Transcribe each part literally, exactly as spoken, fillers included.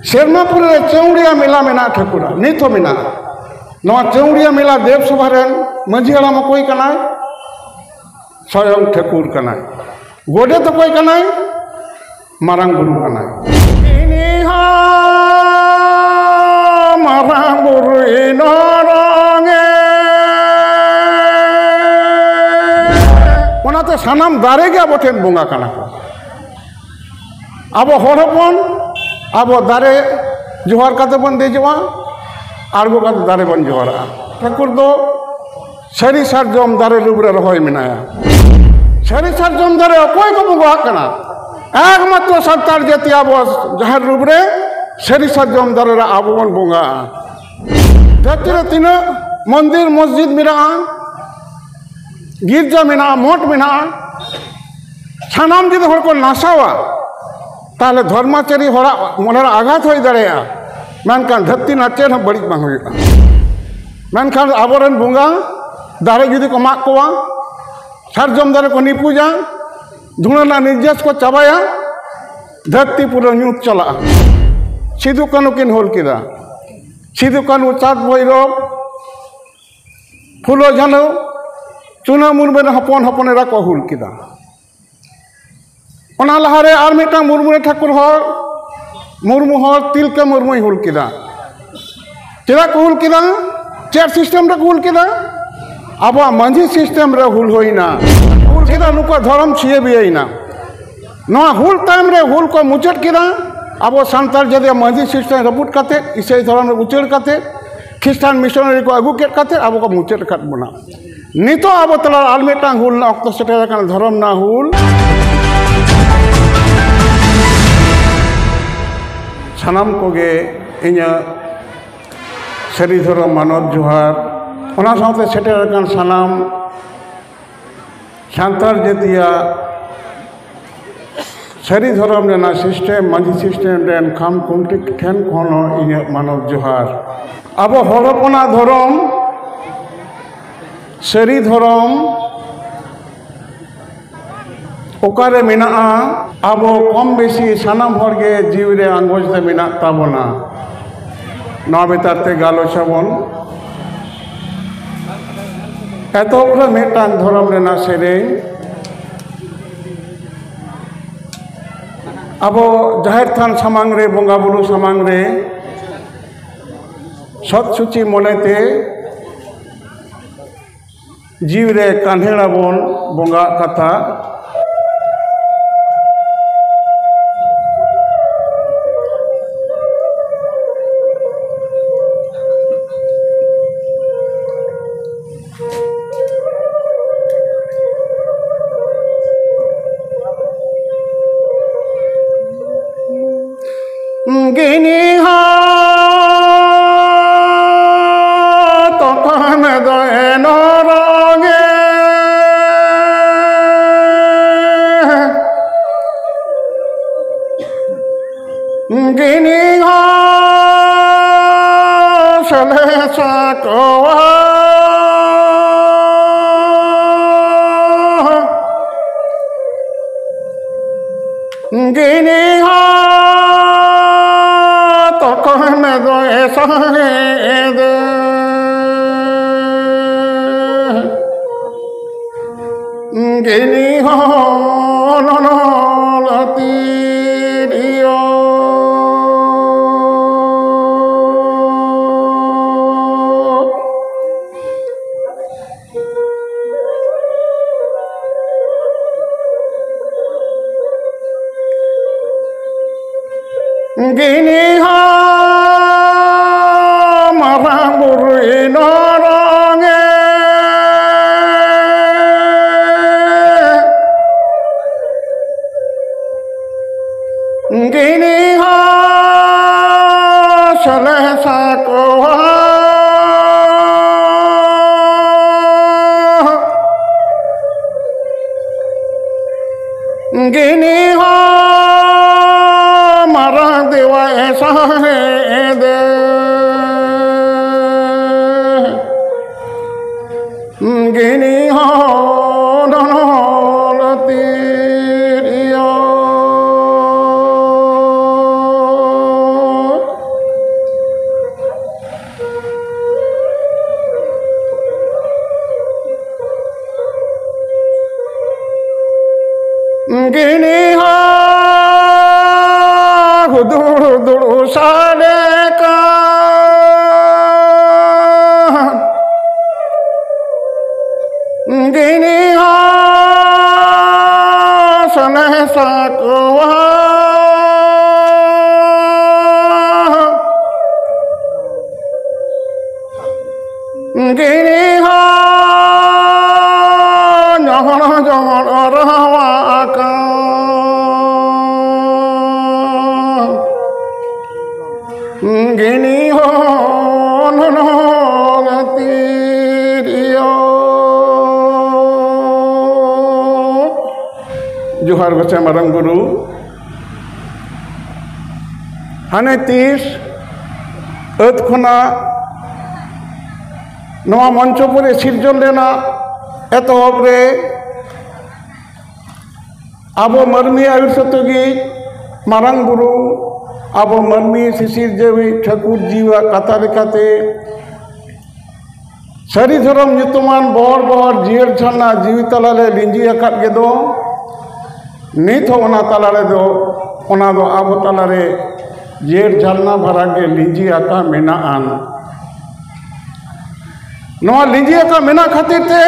ᱥᱮᱨᱢᱟᱯᱩᱨ ᱨᱮ ᱪᱟᱹᱣᱲᱤᱭᱟ ᱢᱮᱞᱟ ᱢᱮᱱᱟᱜᱼᱟ, ᱴᱷᱟᱹᱠᱩᱨᱟᱜ ᱱᱤᱛ ᱦᱚᱸ ᱢᱮᱱᱟᱜᱼᱟ᱾ ᱱᱚᱣᱟ ᱪᱟᱹᱣᱲᱤᱭᱟ ᱢᱮᱞᱟ ᱫᱮᱵᱽ ᱥᱚᱵᱷᱟ ᱨᱮᱱ ᱢᱟᱹᱡᱷᱤ ᱦᱟᱲᱟᱢ ᱚᱠᱚᱭ ᱠᱟᱱᱟᱭ? ᱥᱚᱭᱚᱝ ᱴᱷᱟᱹᱠᱩᱨ ᱠᱟᱱᱟᱭ᱾ ᱜᱚᱰᱮᱛ ᱚᱠᱚᱭ ᱠᱟᱱᱟᱭ? ᱢᱟᱨᱟᱝ ᱵᱩᱨᱩ ᱠᱟᱱᱟᱭ᱾ ᱤᱱᱤᱦᱟ ᱢᱟᱨᱟᱝ ᱵᱩᱨᱩ ᱤᱱᱚᱨᱚᱝᱮ᱾ ᱚᱱᱟᱛᱮ ᱥᱟᱱᱟᱢ ᱫᱟᱨᱮ ᱜᱮ ᱟᱵᱚ ᱴᱷᱮᱱ ᱵᱚᱸᱜᱟ ᱠᱟᱱᱟ ᱠᱚ᱾ ᱟᱵᱚ ᱦᱚᱲ ᱦᱚᱯᱚᱱ, ᱟᱵᱚ ᱫᱟᱨᱮ ᱡᱚᱦᱟᱨ ᱠᱟᱛᱮ ᱵᱚᱱ ᱫᱮᱡᱚᱜᱼᱟ, ᱟᱬᱜᱚ ᱠᱟᱛᱮ ᱫᱟᱨᱮ ᱵᱚᱱ ᱡᱚᱦᱟᱨᱟᱜᱼᱟ᱾ ᱴᱷᱟᱹᱠᱩᱨ ᱫᱚ ᱥᱟᱹᱨᱤ ᱥᱟᱨᱡᱚᱢ ᱫᱟᱨᱮ ᱨᱩᱯ ᱨᱮ ᱨᱚᱦᱚᱭ ᱢᱮᱱᱟᱭᱟ᱾ ᱥᱟᱹᱨᱤ ᱥᱟᱨᱡᱚᱢ ᱫᱟᱨᱮ ᱚᱠᱚᱭ ᱠᱚ ᱵᱚᱸᱜᱟᱣᱟᱜ ᱠᱟᱱᱟ? ᱮᱠᱢᱟᱛᱨᱚ ᱥᱟᱱᱛᱟᱲ ᱡᱟᱹᱛᱤ ᱟᱵᱚ ᱡᱟᱦᱮᱨ ᱨᱩᱯ ᱨᱮ ᱥᱟᱹᱨᱤ ᱥᱟᱨᱡᱚᱢ ᱫᱟᱨᱮ ᱨᱮ ᱟᱵᱚ ᱵᱚᱱ ᱵᱚᱸᱜᱟᱜᱼᱟ᱾ ᱫᱷᱟᱹᱨᱛᱤ ᱨᱮ ᱛᱤᱱᱟᱹᱜ ᱢᱚᱱᱫᱤᱨ ᱢᱚᱥᱡᱤᱫ ᱢᱮᱱᱟᱜᱼᱟ, ᱜᱤᱨᱡᱟᱹ ᱢᱮᱱᱟᱜᱼᱟ, ᱢᱚᱴ ᱢᱮᱱᱟᱜᱼᱟ, ᱥᱟᱱᱟᱢ ᱡᱩᱫᱤ ᱦᱚᱲ ᱠᱚ ᱱᱟᱥᱟᱣᱟ, ᱛᱟᱦᱚᱞᱮ ᱫᱷᱚᱨᱢᱟᱪᱟᱨᱤ ᱦᱚᱲᱟᱜ ᱢᱚᱱᱮ ᱨᱮ ᱟᱜᱷᱟᱛ ᱦᱩᱭ ᱫᱟᱲᱮᱭᱟᱜᱼᱟ, ᱢᱮᱱᱠᱷᱟᱱ ᱫᱷᱟᱹᱨᱛᱤ ᱨᱮᱱᱟᱜ ᱪᱮᱫ ᱦᱚᱸ ᱵᱟᱹᱲᱤᱡ ᱵᱟᱝ ᱦᱩᱭᱩᱜᱼᱟ᱾ ᱢᱮᱱᱠᱷᱟᱱ ᱟᱵᱚᱨᱮᱱ ᱵᱚᱸᱜᱟ ᱫᱟᱨᱮ ᱡᱩᱫᱤ ᱠᱚ ᱢᱟᱜ ᱠᱚᱣᱟ, ᱥᱟᱨᱡᱚᱢ ᱫᱟᱨᱮ ᱠᱚ ᱱᱤᱯᱩᱡᱟ, ᱫᱷᱩᱲᱟᱹ ᱨᱮᱱᱟᱜ ᱱᱤᱨᱡᱟᱥ ᱠᱚ ᱪᱟᱵᱟᱭᱟ, ᱫᱷᱟᱹᱨᱛᱤ ᱯᱩᱨᱟᱹ ᱧᱩᱛ ᱪᱟᱞᱟᱜᱼᱟ᱾ ᱥᱤᱫᱩ ᱠᱟᱹᱱᱦᱩ ᱠᱤᱱ ᱦᱩᱞ ᱠᱮᱫᱟ᱾ ᱥᱤᱫᱩ ᱠᱟᱹᱱᱦᱩ, ᱪᱟᱸᱫᱽ ᱵᱷᱳᱭᱨᱚᱵ, ᱯᱷᱩᱞᱳ ᱡᱷᱟᱱᱳ, ᱪᱩᱱᱟᱹ ᱢᱩᱨᱢᱩ ᱨᱮᱱ ᱦᱚᱯᱚᱱ ᱦᱚᱯᱚᱱ ᱮᱨᱟ ᱠᱚ ᱦᱩᱞ ᱠᱮᱫᱟ᱾ ᱚᱱᱟ ᱞᱟᱦᱟᱨᱮ ᱟᱨ ᱢᱤᱫᱴᱟᱝ ᱢᱩᱨᱢᱩ ᱨᱮᱱ ᱴᱷᱟᱹᱠᱩᱨ ᱦᱚᱲ, ᱢᱩᱨᱢᱩ ᱦᱚᱲ ᱛᱤᱞᱠᱟᱹ ᱢᱩᱨᱢᱩᱭ ᱦᱩᱞ ᱠᱮᱫᱟ᱾ ᱪᱮᱫᱟᱜ ᱠᱚ ᱦᱩᱞ ᱠᱮᱫᱟ? ᱪᱮᱫ ᱥᱤᱥᱴᱮᱢ ᱨᱮᱠᱚ ᱦᱩᱞ ᱠᱮᱫᱟ? ᱟᱵᱚᱣᱟᱜ ᱢᱟᱹᱡᱷᱤ ᱥᱤᱥᱴᱮᱢ ᱨᱮ ᱦᱩᱞ ᱦᱩᱭᱱᱟ᱾ ᱦᱩᱞ ᱠᱮᱫᱟ ᱱᱩᱠᱩᱣᱟᱜ ᱫᱷᱚᱨᱚᱢ ᱪᱷᱤᱭᱟᱹ ᱵᱤᱭᱟᱹᱭᱱᱟ᱾ ᱱᱚᱣᱟ ᱦᱩᱞ ᱛᱟᱭᱚᱢ ᱨᱮ ᱦᱩᱞ ᱠᱚ ᱢᱩᱪᱟᱹᱫ ᱠᱮᱫᱟ᱾ ᱟᱵᱚ ᱥᱟᱱᱛᱟᱲ ᱡᱟᱹᱛᱤᱭᱟᱜ ᱢᱟᱹᱡᱷᱤ ᱥᱤᱥᱴᱮᱢ ᱨᱟᱹᱯᱩᱫ ᱠᱟᱛᱮ, ᱤᱥᱟᱹᱭ ᱫᱷᱚᱨᱚᱢ ᱨᱮ ᱩᱪᱟᱹᱲ ᱠᱟᱛᱮ, ᱠᱷᱨᱤᱥᱴᱟᱱ ᱢᱤᱥᱚᱱᱟᱨᱤ ᱠᱚ ᱟᱹᱜᱩ ᱠᱮᱫ ᱠᱟᱛᱮ ᱟᱵᱚ ᱠᱚ ᱢᱩᱪᱟᱹᱫ ᱟᱠᱟᱫ ᱵᱚᱱᱟ᱾ ᱱᱤᱛᱚᱜ ᱟᱵᱚ ᱛᱟᱞᱟ ᱨᱮ ᱟᱨ ᱢᱤᱫᱴᱟᱝ ᱦᱩᱞ ᱨᱮᱱᱟᱜ ᱚᱠᱛᱚ ᱥᱮᱴᱮᱨ ᱟᱠᱟᱱᱟ, ᱫᱷᱚᱨᱚᱢ ᱨᱮᱱᱟᱜ ᱦᱩᱞ᱾ ᱥᱟᱱᱟᱢ ᱠᱚᱜᱮ ᱤᱧᱟᱹᱜ ᱥᱟᱹᱨᱤ ᱫᱷᱚᱨᱚᱢ ᱢᱟᱱᱚᱛ ᱡᱚᱦᱟᱨ᱾ ᱚᱱᱟ ᱥᱟᱶᱛᱮ ᱥᱮᱴᱮᱨ ᱟᱠᱟᱱ ᱥᱟᱱᱟᱢ ᱥᱟᱱᱛᱟᱲ ᱡᱟᱹᱛᱤᱭᱟᱜ ᱥᱟᱹᱨᱤ ᱫᱷᱚᱨᱚᱢ ᱨᱮᱱᱟᱜ ᱥᱤᱥᱴᱮᱢ, ᱢᱟᱹᱡᱷᱤ ᱥᱤᱥᱴᱮᱢ ᱨᱮᱱ ᱠᱷᱟᱢ ᱠᱷᱩᱱᱴᱤ ᱴᱷᱮᱱ ᱠᱷᱚᱱ ᱦᱚᱸ ᱤᱧᱟᱹᱜ ᱢᱟᱱᱚᱛ ᱡᱚᱦᱟᱨ᱾ ᱟᱵᱚ ᱦᱚᱲ ᱦᱚᱯᱚᱱᱟᱜ ᱫᱷᱚᱨᱚᱢ, ᱥᱟᱹᱨᱤ ᱫᱷᱚᱨᱚᱢ, ᱚᱠᱟᱨᱮ ᱢᱮᱱᱟᱜᱼᱟ? ᱟᱵᱚ ᱠᱚᱢ ᱵᱮᱥᱤ ᱥᱟᱱᱟᱢ ᱦᱚᱲ ᱜᱮ ᱡᱤᱣᱤ ᱨᱮ ᱟᱸᱜᱚᱪ ᱫᱚ ᱢᱮᱱᱟᱜ ᱛᱟᱵᱚᱱᱟ᱾ ᱱᱚᱣᱟ ᱵᱷᱮᱛᱟᱨ ᱛᱮ ᱜᱟᱞᱚᱪ ᱟᱵᱚᱱ᱾ ᱮᱛᱚᱦᱚᱵ ᱨᱮ ᱢᱤᱫᱴᱟᱝ ᱫᱷᱚᱨᱚᱢ ᱨᱮᱱᱟᱜ ᱥᱮᱨᱮᱧ᱾ ᱟᱵᱚ ᱡᱟᱦᱮᱨ ᱛᱷᱟᱱ ᱥᱟᱢᱟᱝ ᱨᱮ, ᱵᱚᱸᱜᱟ ᱵᱩᱨᱩ ᱥᱟᱢᱟᱝ ᱨᱮ ᱥᱚᱛ ᱥᱩᱪᱤ ᱢᱚᱱᱮᱛᱮ ᱡᱤᱣᱤ ᱨᱮ ᱠᱟᱱᱦᱮᱲ ᱟᱵᱚᱱ ᱵᱚᱸᱜᱟᱣᱟᱜ ᱠᱟᱛᱷᱟ᱾ ᱜᱤᱱᱤ ᱦᱚᱸ ᱛᱚᱠᱷᱚᱱ ᱫᱚ ᱮᱱ ᱨᱚᱝᱜᱮ᱾ ᱜᱤᱱᱤ ᱦᱚᱸ ᱥᱮᱞᱮ ᱥᱟᱠᱚᱣᱟ᱾ ᱜᱤᱱᱤ ᱦᱚᱸ ᱛᱚᱠᱚᱭ ᱢᱮ ᱫᱚᱭ ᱥᱟᱦᱮᱫ᱾ ᱜᱤᱱᱤ ᱦᱚᱸ ᱱᱚᱱᱚᱞ ᱛᱤᱨᱤᱭᱚ᱾ ᱜᱤᱱᱤ ᱦᱚᱸ ᱢᱟᱨᱟᱝ ᱵᱩᱨᱩᱭ ᱱᱚᱨᱚᱝᱮ᱾ ᱜᱤᱱᱤ ᱦᱚᱸ ᱥᱟᱞᱮ ᱥᱟᱠᱚᱣᱟ᱾ ᱜᱤᱱᱤ ᱦᱚᱸ ᱢᱟᱨᱟᱝ ᱫᱮᱣᱟᱭ ᱥᱟᱦᱮᱫᱮ᱾ ᱜᱤᱱᱤ ᱦᱚᱸ ᱱᱚᱱᱚᱞ ᱛᱤ᱾ ᱫᱩᱲᱩ ᱫᱩᱲᱩ ᱥᱟᱰᱮ ᱠᱟᱱ ᱜᱤᱱᱤ ᱦᱚᱸ ᱥᱟᱱᱮ ᱥᱟᱠᱣᱟ᱾ ᱜᱤᱱᱤ ᱦᱚᱸ ᱡᱚᱦᱚᱲ ᱡᱚᱦᱚᱲ ᱨᱟᱣᱟ ᱟᱠᱟᱱ᱾ ᱜᱤᱱᱤ ᱦᱚᱸ ᱱᱚᱱᱚ ᱛᱤᱨᱤᱭᱚ᱾ ᱡᱚᱦᱟᱨ ᱜᱚᱸᱥᱟᱭ ᱢᱟᱨᱟᱝ ᱵᱩᱨᱩ᱾ ᱦᱟᱱᱮ ᱛᱤᱥ ᱟᱹᱛ ᱠᱷᱚᱱᱟᱜ ᱱᱚᱣᱟ ᱢᱚᱧᱪᱚᱯᱩᱨᱤ ᱥᱤᱨᱡᱚᱱ ᱨᱮᱱᱟᱜ ᱮᱛᱚᱦᱚᱵ ᱨᱮ ᱟᱵᱚ ᱢᱟᱹᱱᱢᱤ ᱟᱹᱭᱩᱨ ᱥᱟᱛᱮ ᱜᱮ ᱢᱟᱨᱟᱝ ᱵᱩᱨᱩ, ᱟᱵᱚ ᱢᱟᱹᱱᱢᱤ ᱥᱤᱥᱤᱨ ᱡᱤᱣᱤ ᱴᱷᱟᱹᱠᱩᱨ ᱡᱤᱣᱟᱜ ᱠᱟᱛᱷᱟ ᱞᱮᱠᱟᱛᱮ ᱥᱟᱹᱨᱤ ᱫᱷᱚᱨᱚᱢ ᱧᱩᱛᱩᱢᱟᱱ ᱵᱚᱦᱚᱲ ᱵᱚᱦᱚᱲ ᱡᱤᱭᱟᱹᱲ ᱡᱷᱟᱨᱱᱟ ᱡᱤᱣᱤ ᱛᱟᱞᱟᱨᱮ ᱞᱤᱸᱡᱤ ᱟᱠᱟᱫ ᱜᱮᱫᱚ, ᱱᱤᱛ ᱦᱚᱸ ᱚᱱᱟ ᱛᱟᱞᱟ ᱨᱮᱫᱚ, ᱚᱱᱟ ᱫᱚ ᱟᱵᱚ ᱛᱟᱞᱟᱨᱮ ᱡᱤᱭᱟᱹᱲ ᱡᱷᱟᱨᱱᱟ ᱫᱷᱟᱨᱟ ᱜᱮ ᱞᱤᱸᱡᱤ ᱟᱠᱟ ᱢᱮᱱᱟᱜᱼᱟᱱ᱾ ᱱᱚᱣᱟ ᱞᱤᱸᱡᱤ ᱟᱠᱟ ᱢᱮᱱᱟᱜ ᱠᱷᱟᱹᱛᱤᱨ ᱛᱮ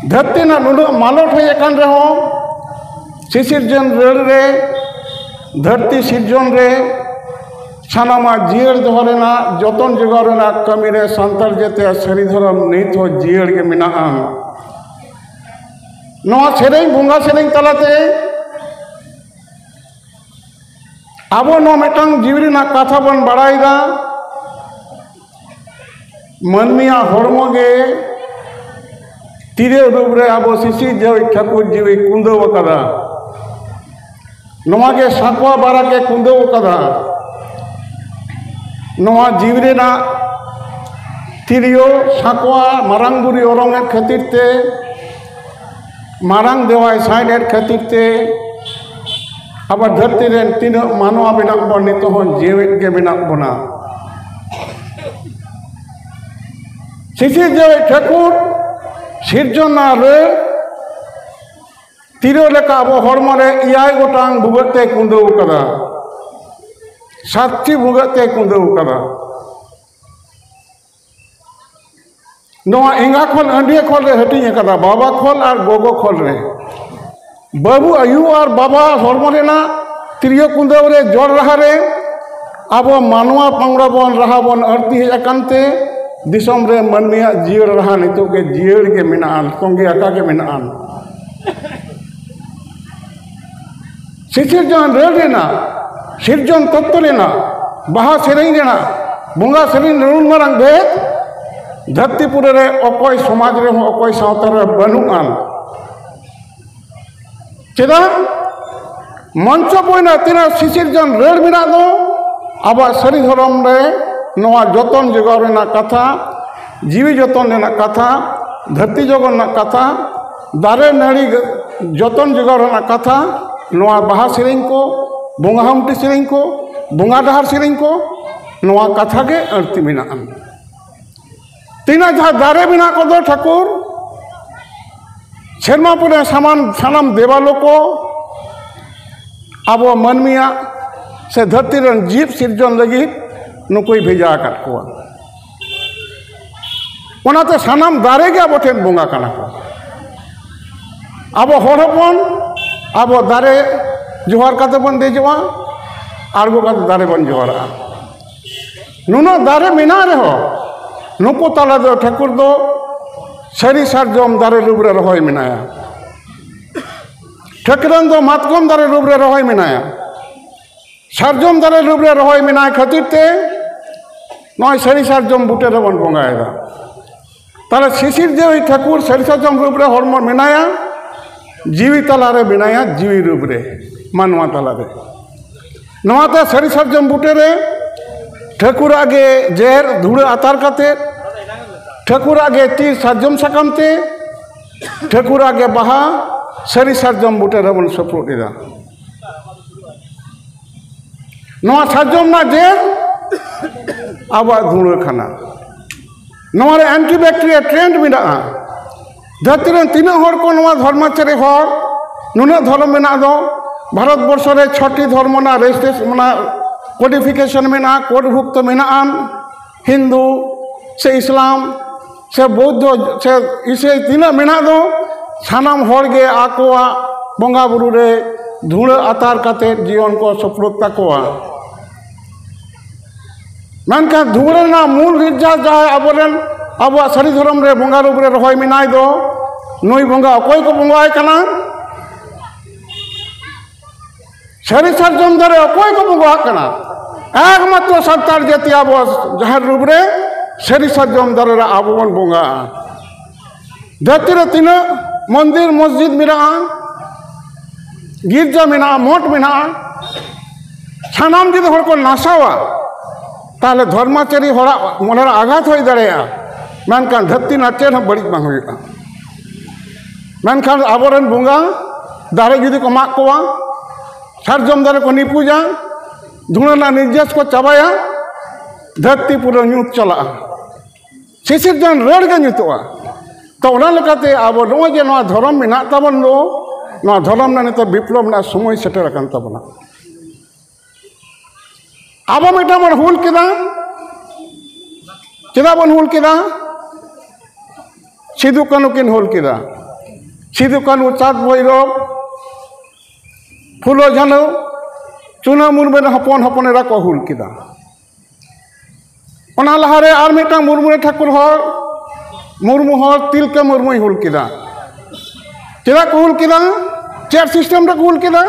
ᱫᱷᱟᱹᱨᱛᱤ ᱨᱮᱱᱟᱜ ᱱᱩᱱᱟᱹᱜ ᱢᱟᱞᱚᱴ ᱦᱩᱭ ᱟᱠᱟᱱ ᱨᱮᱦᱚᱸ, ᱥᱤᱥᱤᱨᱡᱚᱱ ᱨᱟᱹᱲ ᱨᱮ, ᱫᱷᱟᱹᱨᱛᱤ ᱥᱤᱨᱡᱚᱱ ᱨᱮ, ᱥᱟᱱᱟᱢᱟᱜ ᱡᱤᱭᱟᱹᱲ ᱫᱚᱦᱚ ᱨᱮᱱᱟᱜ, ᱡᱚᱛᱚᱱ ᱡᱚᱜᱟᱣ ᱨᱮᱱᱟᱜ ᱠᱟᱹᱢᱤ ᱨᱮ ᱥᱟᱱᱛᱟᱲ ᱡᱟᱹᱛᱤᱭᱟᱜ ᱥᱟᱹᱨᱤ ᱫᱷᱚᱨᱚᱢ ᱱᱤᱛ ᱦᱚᱸ ᱡᱤᱭᱟᱹᱲ ᱜᱮ ᱢᱮᱱᱟᱜᱼᱟ᱾ ᱱᱚᱣᱟ ᱥᱮᱨᱮᱧ, ᱵᱚᱸᱜᱟ ᱥᱮᱨᱮᱧ ᱛᱟᱞᱟᱛᱮ ᱟᱵᱚ ᱱᱚᱣᱟ ᱢᱤᱫᱴᱟᱝ ᱡᱤᱣᱤ ᱨᱮᱱᱟᱜ ᱠᱟᱛᱷᱟ ᱵᱚᱱ ᱵᱟᱲᱟᱭᱮᱫᱟ᱾ ᱢᱟᱹᱱᱢᱤᱭᱟᱜ ᱦᱚᱲᱢᱚ ᱜᱮ ᱛᱤᱨᱭᱳ ᱨᱩᱯ ᱨᱮ ᱟᱵᱚ ᱥᱤᱥᱤᱨ ᱡᱟᱹᱣᱤᱡ ᱴᱷᱟᱹᱠᱩᱨ ᱡᱤᱣᱤ ᱠᱩᱸᱫᱟᱹᱣ ᱟᱠᱟᱫᱟ᱾ ᱱᱚᱣᱟ ᱜᱮ ᱥᱟᱸᱠᱣᱟ ᱵᱟᱨᱟᱜ ᱮ ᱠᱩᱸᱫᱟᱹᱣ ᱟᱠᱟᱫᱟ᱾ ᱱᱚᱣᱟ ᱡᱤᱣᱤ ᱨᱮᱱᱟᱜ ᱛᱤᱨᱭᱳ ᱥᱟᱸᱠᱣᱟ ᱢᱟᱨᱟᱝ ᱵᱩᱨᱩᱭ ᱚᱨᱚᱝ ᱮᱫ ᱠᱷᱟᱹᱛᱤᱨ ᱛᱮ, ᱢᱟᱨᱟᱝ ᱫᱮᱣᱟᱭ ᱥᱟᱸᱭᱮᱫ ᱮᱫ ᱠᱷᱟᱹᱛᱤᱨ ᱛᱮ, ᱟᱵᱚ ᱫᱷᱟᱹᱨᱛᱤ ᱨᱮᱱ ᱛᱤᱱᱟᱹᱜ ᱢᱟᱱᱣᱟ ᱢᱮᱱᱟᱜ ᱵᱚᱱ, ᱱᱤᱛᱚᱜ ᱦᱚᱸ ᱡᱤᱣᱮᱫ ᱜᱮ ᱢᱮᱱᱟᱜ ᱵᱚᱱᱟ᱾ ᱥᱤᱥᱤᱨ ᱡᱟᱹᱣᱤᱡ ᱴᱷᱟᱹᱠᱩᱨ ᱥᱤᱨᱡᱚᱱ ᱨᱮ ᱛᱤᱨᱭᱳ ᱞᱮᱠᱟ ᱟᱵᱚ ᱦᱚᱲᱢᱚ ᱨᱮ ᱮᱭᱟᱭ ᱜᱚᱴᱟᱝ ᱵᱷᱩᱜᱟᱹᱜ ᱛᱮ ᱠᱩᱸᱫᱟᱹᱣ ᱠᱟᱫᱟ᱾ ᱥᱟᱛᱴᱤ ᱵᱷᱩᱜᱟᱹᱜ ᱛᱮᱭ ᱠᱩᱸᱫᱟᱹᱣ ᱠᱟᱫᱟ᱾ ᱱᱚᱣᱟ ᱮᱸᱜᱟ ᱠᱷᱚᱞ, ᱟᱹᱰᱭᱟᱹ ᱠᱷᱚᱞ ᱨᱮ ᱦᱟᱹᱴᱤᱧ ᱟᱠᱟᱫᱟ, ᱵᱟᱵᱟ ᱠᱷᱚᱞ ᱟᱨ ᱜᱚᱜᱚ ᱠᱷᱚᱞ ᱨᱮ᱾ ᱵᱟᱹᱵᱩ ᱟᱭᱳ ᱟᱨ ᱵᱟᱵᱟ ᱦᱚᱲᱢᱚ ᱨᱮᱱᱟᱜ ᱛᱤᱨᱭᱳ ᱠᱩᱸᱫᱟᱹᱣ ᱨᱮ, ᱡᱚᱲ ᱨᱟᱦᱟ ᱨᱮ ᱟᱵᱚ ᱢᱟᱱᱣᱟ ᱯᱟᱝᱲᱟ ᱵᱚᱱ ᱨᱟᱦᱟ ᱵᱚᱱ ᱟᱹᱲᱛᱤ ᱦᱮᱡ ᱟᱠᱟᱱ ᱛᱮ ᱫᱤᱥᱚᱢ ᱨᱮ ᱢᱟᱹᱱᱢᱤᱭᱟᱜ ᱡᱤᱭᱟᱹᱲ ᱨᱟᱦᱟ ᱱᱤᱛᱚᱜ ᱜᱮ ᱡᱤᱭᱟᱹᱲ ᱜᱮ ᱢᱮᱱᱟᱜᱼᱟ, ᱛᱚᱸᱜᱮ ᱟᱠᱟ ᱜᱮ ᱢᱮᱱᱟᱜᱼᱟ᱾ ᱥᱤᱥᱤᱨᱡᱚᱱ ᱨᱟᱹᱲ ᱨᱮᱱᱟᱜ, ᱥᱤᱨᱡᱚᱱ ᱛᱚᱛᱛᱚ ᱨᱮᱱᱟᱜ, ᱵᱟᱦᱟ ᱥᱮᱨᱮᱧ ᱨᱮᱱᱟᱜ, ᱵᱚᱸᱜᱟ ᱥᱮᱨᱮᱧ ᱨᱮᱱᱟᱜ ᱱᱩᱱ ᱢᱟᱨᱟᱝ ᱵᱷᱮᱫ ᱫᱷᱟᱹᱨᱛᱤ ᱯᱩᱨᱤ ᱨᱮ ᱚᱠᱚᱭ ᱥᱚᱢᱟᱡᱽ ᱨᱮᱦᱚᱸ ᱚᱠᱚᱭ ᱥᱟᱶᱛᱟ ᱨᱮ ᱵᱟᱹᱱᱩᱜ ᱟᱱ᱾ ᱪᱮᱫᱟᱜ? ᱢᱚᱧᱪᱚ ᱵᱳᱭ ᱨᱮᱱᱟᱜ ᱛᱤᱱᱟᱹᱜ ᱥᱤᱥᱤᱨᱡᱚᱱ ᱨᱟᱹᱲ ᱢᱮᱱᱟᱜ ᱫᱚ, ᱟᱵᱚᱣᱟᱜ ᱥᱟᱹᱨᱤ ᱫᱷᱚᱨᱚᱢ ᱨᱮ ᱱᱚᱣᱟ ᱡᱚᱛᱚᱱ ᱡᱚᱜᱟᱣ ᱨᱮᱱᱟᱜ ᱠᱟᱛᱷᱟ, ᱡᱤᱣᱤ ᱡᱚᱛᱚᱱ ᱨᱮᱱᱟᱜ ᱠᱟᱛᱷᱟ, ᱫᱷᱟᱹᱨᱛᱤ ᱡᱚᱜᱚᱱ ᱨᱮᱱᱟᱜ ᱠᱟᱛᱷᱟ, ᱫᱟᱨᱮ ᱱᱟᱹᱲᱤ ᱡᱚᱛᱚᱱ ᱡᱚᱜᱟᱣ ᱨᱮᱱᱟᱜ ᱠᱟᱛᱷᱟ, ᱱᱚᱣᱟ ᱵᱟᱦᱟ ᱥᱮᱨᱮᱧ ᱠᱚ, ᱵᱚᱸᱜᱟ ᱦᱩᱢᱴᱤ ᱥᱮᱨᱮᱧ ᱠᱚ, ᱵᱚᱸᱜᱟ ᱰᱟᱦᱟᱨ ᱥᱮᱨᱮᱧ ᱠᱚ, ᱱᱚᱣᱟ ᱠᱟᱛᱷᱟ ᱜᱮ ᱟᱹᱲᱛᱤ ᱢᱮᱱᱟᱜᱼᱟ᱾ ᱛᱤᱱᱟᱹᱜ ᱡᱟᱦᱟᱸ ᱫᱟᱨᱮ ᱢᱮᱱᱟᱜ ᱠᱚᱫᱚ ᱴᱷᱟᱹᱠᱩᱨ, ᱥᱮᱨᱢᱟ ᱯᱩᱨᱤ ᱥᱟᱢᱟᱱ ᱥᱟᱱᱟᱢ ᱫᱮᱵᱟᱞᱳ ᱠᱚ ᱟᱵᱚ ᱢᱟᱹᱱᱢᱤᱭᱟᱜ ᱥᱮ ᱫᱷᱟᱹᱨᱛᱤ ᱨᱮᱱ ᱡᱤᱵᱽ ᱥᱤᱨᱡᱚᱱ ᱞᱟᱹᱜᱤᱫ ᱱᱩᱠᱩᱭ ᱵᱷᱮᱡᱟ ᱟᱠᱟᱫ ᱠᱚᱣᱟ᱾ ᱚᱱᱟᱛᱮ ᱥᱟᱱᱟᱢ ᱫᱟᱨᱮ ᱜᱮ ᱟᱵᱚ ᱴᱷᱮᱱ ᱵᱚᱸᱜᱟ ᱠᱟᱱᱟ ᱠᱚ᱾ ᱟᱵᱚ ᱦᱚᱲ ᱦᱚᱯᱚᱱ, ᱟᱵᱚ ᱫᱟᱨᱮ ᱡᱚᱦᱟᱨ ᱠᱟᱛᱮ ᱵᱚᱱ ᱫᱮᱡᱚᱜᱼᱟ, ᱟᱬᱜᱚ ᱠᱟᱛᱮ ᱫᱟᱨᱮ ᱵᱚᱱ ᱡᱚᱦᱟᱨᱟᱜᱼᱟ᱾ ᱱᱩᱱᱟᱹᱜ ᱫᱟᱨᱮ ᱢᱮᱱᱟᱜ ᱨᱮᱦᱚᱸ, ᱱᱩᱠᱩ ᱛᱟᱞᱟ ᱫᱚ ᱴᱷᱟᱹᱠᱩᱨ ᱫᱚ ᱥᱟᱹᱨᱤ ᱥᱟᱨᱡᱚᱢ ᱫᱟᱨᱮ ᱨᱩᱯ ᱨᱮ ᱨᱚᱦᱚᱭ ᱢᱮᱱᱟᱭᱟ᱾ ᱴᱷᱟᱹᱠᱨᱟᱹᱱ ᱫᱚ ᱢᱟᱛᱠᱚᱢ ᱫᱟᱨᱮ ᱨᱩᱯ ᱨᱮ ᱨᱚᱦᱚᱭ ᱢᱮᱱᱟᱭᱟ᱾ ᱥᱟᱨᱡᱚᱢ ᱫᱟᱨᱮ ᱨᱩᱯ ᱨᱮ ᱨᱚᱦᱚᱭ ᱢᱮᱱᱟᱭ ᱠᱷᱟᱹᱛᱤᱨ ᱛᱮ ᱱᱚᱜᱼᱚᱭ ᱥᱟᱹᱨᱤ ᱥᱟᱨᱡᱚᱢ ᱵᱩᱴᱟᱹ ᱨᱮᱵᱚᱱ ᱵᱚᱸᱜᱟᱭᱮᱫᱟ᱾ ᱛᱟᱦᱞᱮ ᱥᱤᱥᱤᱨ ᱡᱤᱣᱤ ᱴᱷᱟᱹᱠᱩᱨ ᱥᱟᱹᱨᱤ ᱥᱟᱨᱡᱚᱢ ᱨᱩᱯ ᱨᱮ ᱦᱚᱲᱢᱚ ᱢᱮᱱᱟᱭᱟ, ᱡᱤᱣᱤ ᱛᱟᱞᱟᱨᱮ ᱢᱮᱱᱟᱭᱟ, ᱡᱤᱣᱤ ᱨᱩᱯ ᱨᱮ ᱢᱟᱱᱣᱟ ᱛᱟᱞᱟᱨᱮ᱾ ᱱᱚᱣᱟᱛᱮ ᱥᱟᱹᱨᱤ ᱥᱟᱨᱡᱚᱢ ᱵᱩᱴᱟᱹᱨᱮ ᱴᱷᱟᱹᱠᱩᱨᱟᱜ ᱜᱮ ᱡᱮᱨ ᱫᱷᱩᱲᱟᱹ ᱟᱛᱟᱨ ᱠᱟᱛᱮ, ᱴᱷᱟᱹᱠᱩᱨᱟᱜ ᱜᱮ ᱛᱤ ᱥᱟᱨᱡᱚᱢ ᱥᱟᱠᱟᱢ ᱛᱮ, ᱴᱷᱟᱹᱠᱩᱨᱟᱜ ᱜᱮ ᱵᱟᱦᱟ ᱥᱟᱹᱨᱤ ᱥᱟᱨᱡᱚᱢ ᱵᱩᱴᱟᱹ ᱨᱮᱵᱚᱱ ᱥᱩᱯᱨᱩᱫ ᱮᱫᱟ᱾ ᱱᱚᱣᱟ ᱥᱟᱨᱡᱚᱢ ᱨᱮᱱᱟᱜ ᱡᱮᱨ ᱟᱵᱚᱣᱟᱜ ᱫᱷᱩᱲᱟᱹ ᱠᱟᱱᱟ᱾ ᱱᱚᱣᱟ ᱨᱮ antibacterial trend ᱢᱮᱱᱟᱜᱼᱟ᱾ ᱫᱷᱟᱹᱨᱛᱤ ᱨᱮᱱ ᱛᱤᱱᱟᱹᱜ ᱦᱚᱲ ᱠᱚ ᱱᱚᱣᱟ ᱫᱷᱚᱨᱢᱟᱪᱟᱨᱤ ᱦᱚᱲ, ᱱᱩᱱᱟᱹᱜ ᱫᱷᱚᱨᱚᱢ ᱢᱮᱱᱟᱜ ᱫᱚ, ᱵᱷᱟᱨᱚᱛ ᱵᱚᱨᱥᱚ ᱨᱮ ᱪᱷᱚᱴᱤ ᱫᱷᱚᱨᱢᱚ ᱨᱮᱱᱟᱜ ᱨᱮᱡᱤᱥᱴᱨᱮᱥᱚᱱ, ᱚᱱᱟ ᱠᱳᱰᱤᱯᱷᱤᱠᱮᱥᱚᱱ ᱢᱮᱱᱟᱜᱼᱟ, ᱠᱳᱰ ᱵᱷᱩᱠᱛᱚ ᱢᱮᱱᱟᱜᱼᱟ, ᱦᱤᱱᱫᱩ ᱥᱮ ᱤᱥᱞᱟᱢ ᱥᱮ ᱵᱳᱫᱽᱫᱷᱚ ᱥᱮ ᱤᱥᱟᱹᱭ ᱛᱤᱱᱟᱹᱜ ᱢᱮᱱᱟᱜ ᱫᱚ, ᱥᱟᱱᱟᱢ ᱦᱚᱲ ᱜᱮ ᱟᱠᱚᱣᱟᱜ ᱵᱚᱸᱜᱟ ᱵᱩᱨᱩ ᱨᱮ ᱫᱷᱩᱲᱟᱹ ᱟᱛᱟᱨ ᱠᱟᱛᱮ ᱡᱤᱭᱚᱱ ᱠᱚ ᱥᱩᱯᱨᱩᱫ ᱛᱟᱠᱚᱣᱟ᱾ ᱢᱮᱱᱠᱷᱟᱱ ᱫᱷᱩᱲᱟᱹ ᱨᱮᱱᱟᱜ ᱢᱩᱞ ᱨᱤᱡᱟ ᱡᱟᱦᱟᱸᱭ ᱟᱵᱚᱨᱮᱱ, ᱟᱵᱚᱣᱟᱜ ᱥᱟᱹᱨᱤ ᱫᱷᱚᱨᱚᱢ ᱨᱮ ᱵᱚᱸᱜᱟ ᱨᱩᱯ ᱨᱮ ᱨᱚᱦᱚᱭ ᱢᱮᱱᱟᱭ ᱫᱚ, ᱱᱩᱭ ᱵᱚᱸᱜᱟ ᱚᱠᱚᱭ ᱠᱚ ᱵᱚᱸᱜᱟᱭ ᱠᱟᱱᱟ? ᱥᱟᱹᱨᱤ ᱥᱟᱨᱡᱚᱢ ᱫᱟᱨᱮ ᱚᱠᱚᱭ ᱠᱚ ᱵᱚᱸᱜᱟᱣᱟᱜ ᱠᱟᱱᱟ? ᱮᱠᱢᱟᱛᱨᱚ ᱥᱟᱱᱛᱟᱲ ᱡᱟᱹᱛᱤ ᱟᱵᱚ ᱡᱟᱦᱮᱨ ᱨᱩᱯ ᱨᱮ ᱥᱟᱹᱨᱤ ᱥᱟᱨᱡᱚᱢ ᱫᱟᱨᱮ ᱨᱮ ᱟᱵᱚ ᱵᱚᱱ ᱵᱚᱸᱜᱟᱜᱼᱟ᱾ ᱫᱷᱟᱹᱨᱛᱤ ᱨᱮ ᱛᱤᱱᱟᱹᱜ ᱢᱚᱱᱫᱤᱨ ᱢᱚᱥᱡᱤᱫ ᱢᱮᱱᱟᱜᱼᱟ, ᱜᱤᱨᱡᱟ ᱢᱮᱱᱟᱜᱼᱟ, ᱢᱚᱴ ᱢᱮᱱᱟᱜᱼᱟ, ᱥᱟᱱᱟᱢ ᱡᱩᱫᱤ ᱦᱚᱲ ᱠᱚ ᱱᱟᱥᱟᱣᱟ, ᱛᱟᱦᱚᱞᱮ ᱫᱷᱚᱨᱢᱟᱪᱟᱨᱤ ᱦᱚᱲᱟᱜ ᱢᱚᱱᱮ ᱨᱮ ᱟᱜᱷᱟᱛ ᱦᱩᱭ ᱫᱟᱲᱮᱭᱟᱜᱼᱟ᱾ ᱢᱮᱱᱠᱷᱟᱱ ᱫᱷᱟᱹᱨᱛᱤ ᱨᱮᱱᱟᱜ ᱪᱮᱫ ᱦᱚᱸ ᱵᱟᱹᱲᱤᱡ ᱵᱟᱝ ᱦᱩᱭᱩᱜᱼᱟ᱾ ᱢᱮᱱᱠᱷᱟᱱ ᱟᱵᱚᱨᱮᱱ ᱵᱚᱸᱜᱟ ᱫᱟᱨᱮ ᱡᱩᱫᱤ ᱠᱚ ᱢᱟᱜ ᱠᱚᱣᱟ, ᱥᱟᱨᱡᱚᱢ ᱫᱟᱨᱮ ᱠᱚ ᱱᱤᱯᱩᱡᱟ, ᱫᱷᱩᱲᱟᱹ ᱨᱮᱱᱟᱜ ᱱᱤᱨᱡᱟᱥ ᱠᱚ ᱪᱟᱵᱟᱭᱟ, ᱫᱷᱟᱹᱨᱛᱤ ᱯᱩᱨᱟᱹ ᱧᱩᱛ ᱪᱟᱞᱟᱜᱼᱟ, ᱥᱤᱥᱤᱨ ᱡᱟᱝ ᱨᱟᱹᱲ ᱜᱮ ᱧᱩᱛᱩᱜᱼᱟ᱾ ᱛᱚ, ᱚᱱᱟ ᱞᱮᱠᱟᱛᱮ ᱟᱵᱚ ᱱᱚᱜᱼᱚᱭ ᱡᱮ ᱱᱚᱣᱟ ᱫᱷᱚᱨᱚᱢ ᱢᱮᱱᱟᱜ ᱛᱟᱵᱚᱱ ᱫᱚ, ᱱᱚᱣᱟ ᱫᱷᱚᱨᱚᱢ ᱨᱮᱱᱟᱜ ᱱᱤᱛᱚᱜ ᱵᱤᱯᱞᱚᱵ ᱨᱮᱱᱟᱜ ᱥᱚᱢᱚᱭ ᱥᱮᱴᱮᱨ ᱟᱠᱟᱱ ᱛᱟᱵᱚᱱᱟ᱾ ᱟᱵᱚ ᱢᱤᱫᱴᱟᱝ ᱵᱚᱱ ᱦᱩᱞ ᱠᱮᱫᱟ᱾ ᱪᱮᱫᱟᱜ ᱵᱚᱱ ᱦᱩᱞ ᱠᱮᱫᱟ? ᱥᱤᱫᱩ ᱠᱟᱹᱱᱦᱩ ᱠᱤᱱ ᱦᱩᱞ ᱠᱮᱫᱟ᱾ ᱥᱤᱫᱩ ᱠᱟᱹᱱᱦᱩ, ᱪᱟᱸᱫᱽ ᱵᱷᱳᱭᱨᱚᱵ, ᱯᱷᱩᱞᱳ ᱡᱷᱟᱱᱳ, ᱪᱩᱱᱟᱹ ᱢᱩᱨᱢᱩ ᱨᱮᱱ ᱦᱚᱯᱚᱱ ᱦᱚᱯᱚᱱ ᱮᱨᱟ ᱠᱚ ᱦᱩᱞ ᱠᱮᱫᱟ᱾ ᱚᱱᱟ ᱞᱟᱦᱟᱨᱮ ᱟᱨ ᱢᱤᱫᱴᱟᱝ ᱢᱩᱨᱢᱩ ᱨᱮᱱ ᱴᱷᱟᱹᱠᱩᱨ ᱦᱚᱲ, ᱢᱩᱨᱢᱩ ᱦᱚᱲ ᱛᱤᱞᱠᱟᱹ ᱢᱩᱨᱢᱩᱭ ᱦᱩᱞ ᱠᱮᱫᱟ᱾ ᱪᱮᱫᱟᱜ ᱠᱚ ᱦᱩᱞ ᱠᱮᱫᱟ? ᱪᱮᱫ ᱥᱤᱥᱴᱮᱢ ᱨᱮᱠᱚ ᱦᱩᱞ ᱠᱮᱫᱟ?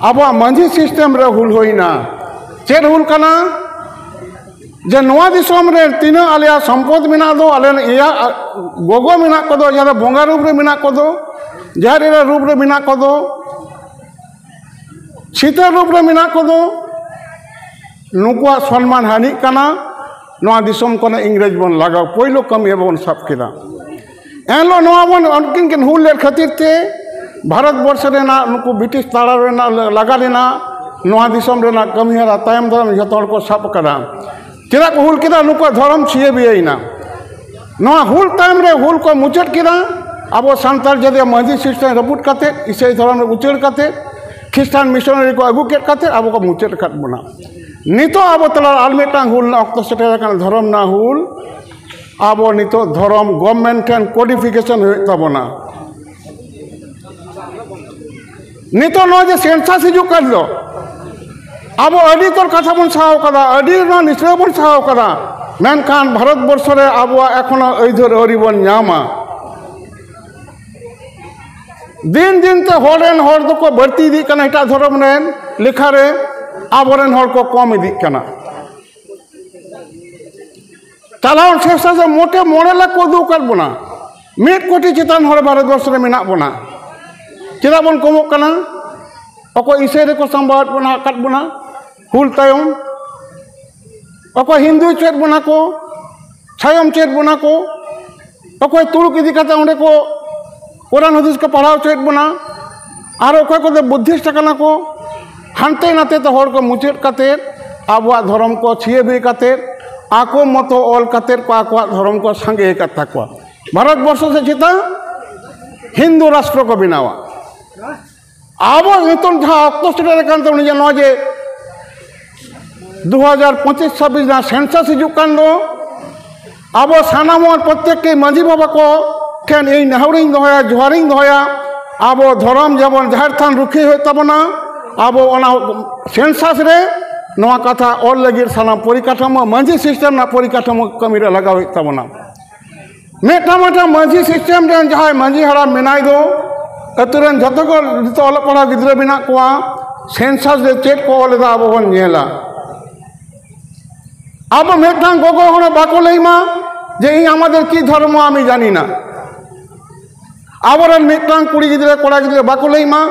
ᱟᱵᱚᱣᱟᱜ ᱢᱟᱹᱡᱷᱤ ᱥᱤᱥᱴᱮᱢ ᱨᱮ ᱦᱩᱞ ᱦᱩᱭᱱᱟ᱾ ᱪᱮᱫ ᱦᱩᱞ ᱠᱟᱱᱟ? ᱡᱮ ᱱᱚᱣᱟ ᱫᱤᱥᱚᱢ ᱨᱮ ᱛᱤᱱᱟᱹᱜ ᱟᱞᱮᱭᱟᱜ ᱥᱚᱢᱯᱚᱫ ᱢᱮᱱᱟᱜ ᱫᱚ, ᱟᱞᱮ ᱤᱭᱟᱹ ᱜᱚᱜᱚ ᱢᱮᱱᱟᱜ ᱠᱚᱫᱚ, ᱡᱟᱦᱟᱸ ᱫᱚ ᱵᱚᱸᱜᱟ ᱨᱩᱯ ᱨᱮ ᱢᱮᱱᱟᱜ ᱠᱚᱫᱚ, ᱡᱟᱦᱮᱨ ᱮᱨᱟ ᱨᱩᱯ ᱨᱮ ᱢᱮᱱᱟᱜ ᱠᱚᱫᱚ, ᱥᱤᱛᱟᱹ ᱨᱩᱯ ᱨᱮ ᱢᱮᱱᱟᱜ ᱠᱚᱫᱚ, ᱱᱩᱠᱩᱣᱟᱜ ᱥᱚᱱᱢᱟᱱ ᱦᱟᱹᱱᱤᱜ ᱠᱟᱱᱟ᱾ ᱱᱚᱣᱟ ᱫᱤᱥᱚᱢ ᱠᱷᱚᱱ ᱤᱝᱨᱮᱡᱽ ᱵᱚᱱ ᱞᱟᱜᱟᱣ, ᱯᱳᱭᱞᱳ ᱠᱟᱹᱢᱤ ᱟᱵᱚ ᱵᱚᱱ ᱥᱟᱵ ᱠᱮᱫᱟ᱾ ᱮᱱᱦᱤᱞᱳᱜ ᱱᱚᱣᱟ ᱵᱚᱱ, ᱩᱱᱠᱤᱱ ᱠᱤᱱ ᱦᱩᱞ ᱞᱮᱫ ᱠᱷᱟᱹᱛᱤᱨ ᱛᱮ ᱵᱷᱟᱨᱚᱛ ᱵᱚᱨᱥᱚ ᱨᱮᱱᱟᱜ ᱱᱩᱠᱩ ᱵᱨᱤᱴᱤᱥ ᱛᱟᱲᱟ ᱨᱮᱱᱟᱜ ᱞᱟᱜᱟ ᱞᱮᱱᱟ᱾ ᱱᱚᱣᱟ ᱫᱤᱥᱚᱢ ᱨᱮᱱᱟᱜ ᱠᱟᱹᱢᱤᱦᱚᱨᱟ ᱛᱟᱭᱚᱢ ᱫᱟᱨᱟᱢ ᱡᱚᱛᱚ ᱦᱚᱲ ᱠᱚ ᱥᱟᱵ ᱟᱠᱟᱫᱟ᱾ ᱪᱮᱫᱟᱜ ᱠᱚ ᱦᱩᱞ ᱠᱮᱫᱟ? ᱱᱩᱠᱩᱣᱟᱜ ᱫᱷᱚᱨᱚᱢ ᱥᱤᱭᱟᱹ ᱵᱤᱭᱟᱹᱭᱮᱱᱟ᱾ ᱱᱚᱣᱟ ᱦᱩᱞ ᱛᱟᱭᱚᱢ ᱨᱮ ᱦᱩᱞ ᱠᱚ ᱢᱩᱪᱟᱹᱫ ᱠᱮᱫᱟ᱾ ᱟᱵᱚ ᱥᱟᱱᱛᱟᱲ ᱡᱟᱹᱛᱤᱭᱟᱜ ᱢᱟᱹᱡᱷᱤ ᱥᱤᱥᱴᱮᱢ ᱨᱟᱹᱯᱩᱫ ᱠᱟᱛᱮ, ᱤᱥᱟᱹᱭ ᱫᱷᱚᱨᱚᱢ ᱨᱮ ᱩᱪᱟᱹᱲ ᱠᱟᱛᱮ, ᱠᱷᱨᱤᱥᱴᱟᱱ ᱢᱤᱥᱚᱱᱟᱨᱤ ᱠᱚ ᱟᱹᱜᱩ ᱠᱮᱫ ᱠᱟᱛᱮ ᱟᱵᱚ ᱠᱚ ᱢᱩᱪᱟᱹᱫ ᱟᱠᱟᱫ ᱵᱚᱱᱟ᱾ ᱱᱤᱛᱚᱜ ᱟᱵᱚ ᱛᱟᱞᱟ ᱟᱨ ᱢᱤᱫᱴᱟᱝ ᱦᱩᱞ ᱨᱮᱱᱟᱜ ᱚᱠᱛᱚ ᱥᱮᱴᱮᱨ ᱟᱠᱟᱱᱟ, ᱫᱷᱚᱨᱚᱢ ᱨᱮᱱᱟᱜ ᱦᱩᱞ᱾ ᱟᱵᱚ ᱱᱤᱛᱚᱜ ᱫᱷᱚᱨᱚᱢ ᱜᱚᱵᱷᱢᱮᱱᱴ ᱴᱷᱮᱱ ᱠᱳᱰᱤᱯᱷᱤᱠᱮᱥᱚᱱ ᱦᱩᱭᱩᱜ ᱛᱟᱵᱚᱱᱟ᱾ ᱱᱤᱛᱚᱜ ᱱᱚᱜᱼᱚᱭ ᱡᱮ ᱥᱮᱱᱥᱟᱥ ᱦᱤᱡᱩᱜ ᱠᱟᱱ ᱫᱚ, ᱟᱵᱚ ᱟᱹᱰᱤ ᱩᱛᱟᱹᱨ ᱠᱟᱛᱷᱟ ᱵᱚᱱ ᱥᱟᱦᱟᱣ ᱠᱟᱫᱟ, ᱟᱹᱰᱤ ᱨᱮᱱᱟᱜ ᱱᱤᱥᱲᱟᱹ ᱵᱚᱱ ᱥᱟᱦᱟᱣ ᱠᱟᱫᱟ, ᱢᱮᱱᱠᱷᱟᱱ ᱵᱷᱟᱨᱚᱛ ᱵᱚᱨᱥᱚ ᱨᱮ ᱟᱵᱚᱣᱟᱜ ᱮᱠᱷᱚᱱᱳ ᱟᱹᱭᱫᱟᱹᱨ ᱟᱹᱣᱨᱤ ᱵᱚᱱ ᱧᱟᱢᱟ᱾ ᱫᱤᱱ ᱫᱤᱱ ᱛᱮ ᱦᱚᱲ ᱨᱮᱱ ᱦᱚᱲ ᱫᱚᱠᱚ ᱵᱟᱹᱲᱛᱤ ᱤᱫᱤᱜ ᱠᱟᱱᱟ ᱮᱴᱟᱜ ᱫᱷᱚᱨᱚᱢ ᱨᱮᱱ ᱞᱮᱠᱷᱟ ᱨᱮ, ᱟᱵᱚᱨᱮᱱ ᱦᱚᱲ ᱠᱚ ᱠᱚᱢ ᱤᱫᱤᱜ ᱠᱟᱱᱟ᱾ ᱪᱟᱞᱟᱣ ᱥᱮᱥᱟ ᱥᱮ ᱢᱚᱴᱮ ᱢᱚᱬᱮ ᱞᱟᱠᱷ ᱠᱚ ᱩᱫᱩᱜ ᱟᱠᱟᱫ ᱵᱚᱱᱟ᱾ ᱢᱤᱫ ᱠᱳᱴᱤ ᱪᱮᱛᱟᱱ ᱦᱚᱲ ᱵᱷᱟᱨᱚᱛ ᱵᱚᱨᱥᱚ ᱨᱮ ᱢᱮᱱᱟᱜ ᱵᱚᱱᱟ᱾ ᱪᱮᱫᱟᱜ ᱵᱚᱱ ᱠᱚᱢᱚᱜ ᱠᱟᱱᱟ? ᱚᱠᱚᱭ ᱤᱥᱟᱹᱭ ᱨᱮᱠᱚ ᱥᱟᱢᱵᱟᱣ ᱵᱚᱱᱟ, ᱟᱠᱟᱫ ᱵᱚᱱᱟ ᱦᱩᱞ ᱛᱟᱭᱚᱢ, ᱚᱠᱚᱭ ᱦᱤᱱᱫᱩ ᱦᱚᱪᱚᱭᱮᱫ ᱵᱚᱱᱟ ᱠᱚ, ᱪᱷᱟᱭᱚᱢ ᱦᱚᱪᱚᱭᱮᱫ ᱵᱚᱱᱟ ᱠᱚ, ᱚᱠᱚᱭ ᱛᱩᱲᱩᱠ ᱤᱫᱤ ᱠᱟᱛᱮ ᱚᱸᱰᱮ ᱠᱚ ᱠᱳᱨᱟᱱ ᱦᱟᱫᱤᱥ ᱠᱚ ᱯᱟᱲᱦᱟᱣ ᱦᱚᱪᱚᱭᱮᱫ ᱵᱚᱱᱟ, ᱟᱨ ᱚᱠᱚᱭ ᱠᱚᱫᱚ ᱵᱩᱫᱽᱫᱷᱤᱥᱴ ᱠᱟᱱᱟ ᱠᱚ᱾ ᱦᱟᱱᱛᱮ ᱱᱟᱛᱮ ᱛᱮ ᱦᱚᱲ ᱠᱚ ᱢᱩᱪᱟᱹᱫ ᱠᱟᱛᱮ, ᱟᱵᱚᱣᱟᱜ ᱫᱷᱚᱨᱚᱢ ᱠᱚ ᱪᱷᱤᱭᱟᱹᱵᱤ ᱠᱟᱛᱮ, ᱟᱠᱚ ᱢᱚᱛᱚ ᱚᱞ ᱠᱟᱛᱮ ᱠᱚ ᱟᱠᱚᱣᱟᱜ ᱫᱷᱚᱨᱚᱢ ᱠᱚ ᱥᱟᱸᱜᱮ ᱟᱠᱟᱫ ᱛᱟᱠᱚᱣᱟ᱾ ᱵᱷᱟᱨᱚᱛ ᱵᱚᱨᱥᱚ ᱥᱮ ᱪᱮᱛᱟᱱ ᱦᱤᱱᱫᱩ ᱨᱟᱥᱴᱨᱚ ᱠᱚ ᱵᱮᱱᱟᱣᱟ᱾ ᱟᱵᱚ ᱱᱤᱛᱚᱝ ᱡᱟᱦᱟᱸ ᱚᱠᱛᱚ ᱥᱮᱴᱮᱨ ᱟᱠᱟᱱ ᱛᱟᱵᱚᱱᱟ, ᱡᱮ ᱱᱚᱣᱟ ᱡᱮ ᱫᱩ ᱦᱟᱡᱟᱨ ᱯᱚᱸᱪᱤᱥ ᱪᱷᱟᱵᱵᱤᱥ ᱡᱟᱦᱟᱸ ᱥᱮᱱᱥᱟᱥ ᱦᱤᱡᱩᱜ ᱠᱟᱱ ᱫᱚ, ᱟᱵᱚ ᱥᱟᱱᱟᱢ ᱦᱚᱲ ᱯᱨᱚᱛᱛᱮᱠᱴᱤ ᱢᱟᱹᱡᱷᱤ ᱵᱟᱵᱟ ᱠᱚ ᱴᱷᱮᱱ ᱤᱧ ᱱᱮᱦᱚᱨᱤᱧ ᱫᱚᱦᱚᱭᱟ, ᱡᱚᱦᱟᱨᱤᱧ ᱫᱚᱦᱚᱭᱟ, ᱟᱵᱚ ᱫᱷᱚᱨᱚᱢ ᱡᱮᱢᱚᱱ ᱡᱟᱦᱮᱨ ᱛᱷᱟᱱ ᱨᱩᱠᱷᱤᱭᱟᱹ ᱦᱩᱭᱩᱜ ᱛᱟᱵᱚᱱᱟ᱾ ᱟᱵᱚ ᱚᱱᱟ ᱥᱮᱱᱥᱟᱥ ᱨᱮ ᱱᱚᱣᱟ ᱠᱟᱛᱷᱟ ᱚᱞ ᱞᱟᱹᱜᱤᱫ ᱥᱟᱱᱟᱢ ᱯᱚᱨᱤᱠᱟᱴᱷᱟᱹᱢᱚ, ᱢᱟᱹᱡᱷᱤ ᱥᱤᱥᱴᱮᱢ ᱨᱮᱱᱟᱜ ᱯᱚᱨᱤᱠᱟᱴᱷᱟᱹᱢᱚ ᱠᱟᱹᱢᱤ ᱨᱮ ᱞᱟᱜᱟᱣ ᱦᱩᱭᱩᱜ ᱛᱟᱵᱚᱱᱟ᱾ ᱢᱤᱫᱴᱟᱝ ᱢᱤᱫᱴᱟᱝ ᱢᱟᱹᱡᱷᱤ ᱥᱤᱥᱴᱮᱢ ᱨᱮᱱ ᱡᱟᱦᱟᱸᱭ ᱢᱟᱹᱡᱷᱤ ᱦᱟᱲᱟᱢ ᱢᱮᱱᱟᱭ ᱫᱚ, ᱟᱹᱛᱩ ᱨᱮᱱ ᱡᱚᱛᱚ ᱠᱚ ᱱᱤᱛᱚᱜ ᱚᱞᱚᱜ ᱯᱟᱲᱦᱟᱣ ᱜᱤᱫᱽᱨᱟᱹ ᱢᱮᱱᱟᱜ ᱠᱚᱣᱟ, ᱥᱮᱱᱥᱟᱥ ᱨᱮ ᱪᱮᱫ ᱠᱚ ᱚᱞ ᱮᱫᱟ ᱟᱵᱚ ᱵᱚᱱ ᱧᱮᱞᱟ᱾ ᱟᱵᱚ ᱢᱤᱫᱴᱟᱝ ᱜᱚᱜᱚ ᱦᱚᱲ ᱵᱟᱠᱚ ᱞᱟᱹᱭ ᱢᱟ ᱡᱮ ᱤᱧ ᱟᱢᱟᱫᱮᱨ ᱠᱤ ᱫᱷᱚᱨᱢᱚ ᱟᱢᱤ ᱡᱟᱱᱤ ᱱᱟ᱾ ᱟᱵᱚᱨᱮᱱ ᱢᱤᱫᱴᱟᱝ ᱠᱩᱲᱤ ᱜᱤᱫᱽᱨᱟᱹ ᱠᱚᱲᱟ ᱜᱤᱫᱽᱨᱟᱹ ᱵᱟᱠᱚ ᱞᱟᱹᱭ ᱢᱟ